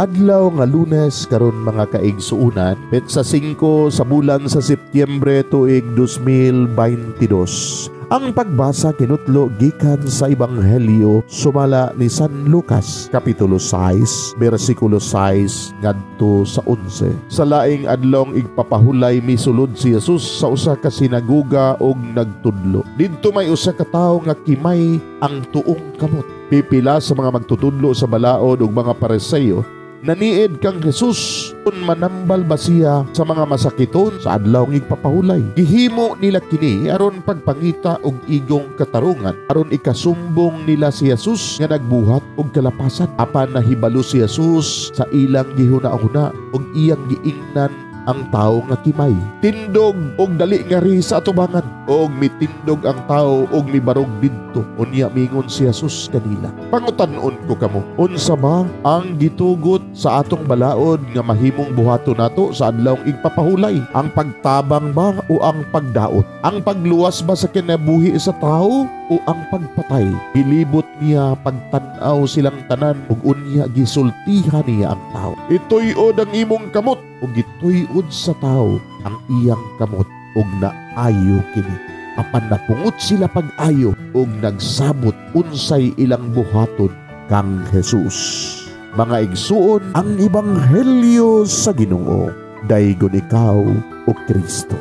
Adlaw nga Lunes karon, mga kaigsuonan, petsa 5 sa bulan sa Setyembre, tuig 2022. Ang pagbasa kinutlo gikan sa Ebanghelyo sumala ni San Lucas, kapitulo 6, bersikulo 6 ngadto sa 11. Sa laing adlong igpapahulay, misulod si Jesus sa usa ka sinagoga ug nagtudlo. Didto may usa ka tawo nga kimay ang tuong kamot. Pipila sa mga magtutudlo sa balaod ug mga Pariseo naniid kang Jesus kung manambal ba siya sa mga masakiton sa adlaw ng igpapahulay. Gihimo nila kini aron pagpangita og igong katarungan, aron ikasumbong nila si Jesus nga nagbuhat og kalapasan. Apan nahibalo si Jesus sa ilang gihuna-huna ug iyang giingnan ang tawo nga kimay, "Tindog og dali ngari sa atubangan." Og mitindog ang tawo og mibarog didto. Unya mingon si Jesus kanila, "Pangutan-on ko kamo, unsa ba ang gitugot sa atong balaod nga mahimong buhaton nato sa adlawng igpapahulay? Ang pagtabang ba o ang pagdaot? Ang pagluwas ba sa kinabuhi sa tawo o ang pagpatay?" Gilibot niya pagtan-aw silang tanan ug unya gisultihan niya ang tawo, "Ituy-od ang imong kamot." Ug gituy-od sa tawo ang iyang kamot ug naayo kini. Apan napungot sila pag-ayo ug nagsabot unsay ilang buhaton kang Jesus. Mga igsuon, ang Ebanghelyo sa Ginoo. Daygon ikaw, o Kristo.